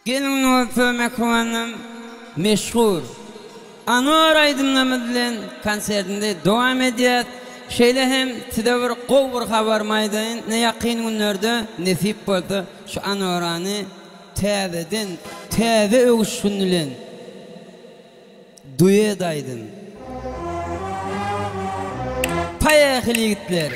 Geliň bolsa mähribanym meşhur Anwar aýdymlarymyz bilen konsertimizi dowam edýäs. Şeýle hem size bir gowy bir habarymy aýdaýyn, ine ýakyn günlerde nesip bolsa şu Anorany täzeden täze öwüşgin bilen Duet aýdym. Poýehili ýigitler.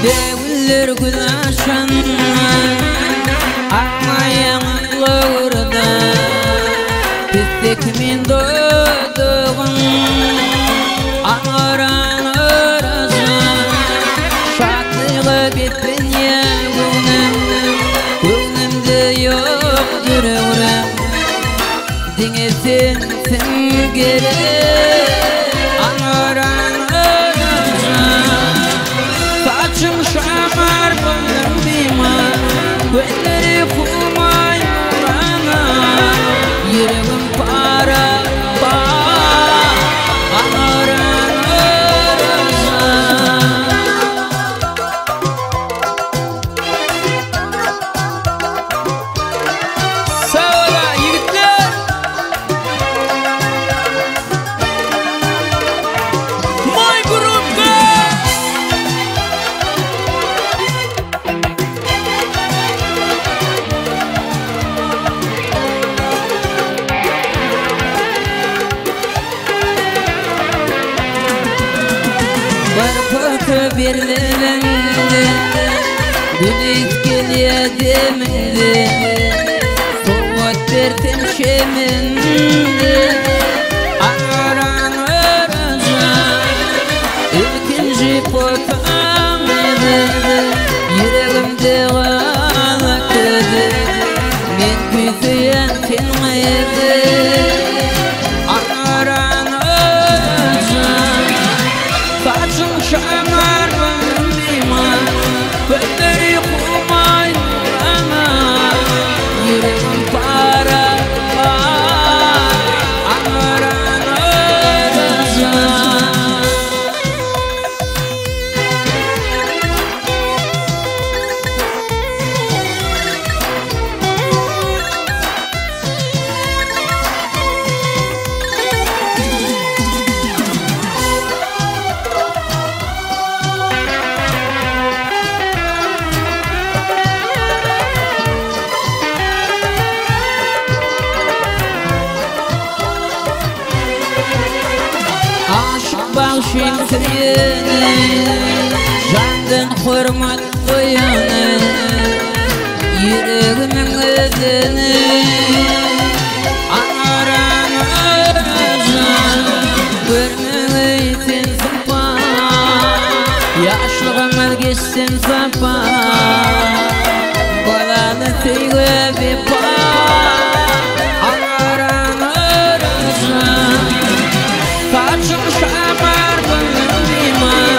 Bägüller gül açanda, Akmaýaň lowurda, Pisse kimin dodagyň, Aňaran oraja, Şatlyga beslenýär göwnüm, Göwnümde ýokdur öwrüm, Diňe sensiň gerek, Aňaran oraja. Saçyň şamar boýun bimar, Gözleri humaý nurana, Ýüregim para para, Aňaran oraja. Sag bola ýigitler! Moý grupka! Bir pökgi birligiňde, Güneş gelýär demiňde, Sowgat berseň şemiňde, Aňaran oraja, Ilkinji potam edi, Ýüregimde galan közi, Men küýseýän sen gyzy, Aňaran oraja. Saçyň şamar boýun bimar, Gözleri humaý nurana, Ýüregim para para, Aňaran oraja. Aşyk bagşyň söýeni, Jandan hormat goýany, Ýüregimiň özeni, Aňaran orajan, Görmegeý sen sypa, Ýaşlygymyz geçsin sapa, Bolaly söýgä wepa, Aňaran orajan. Saçyň şamar, göwnüň bimar.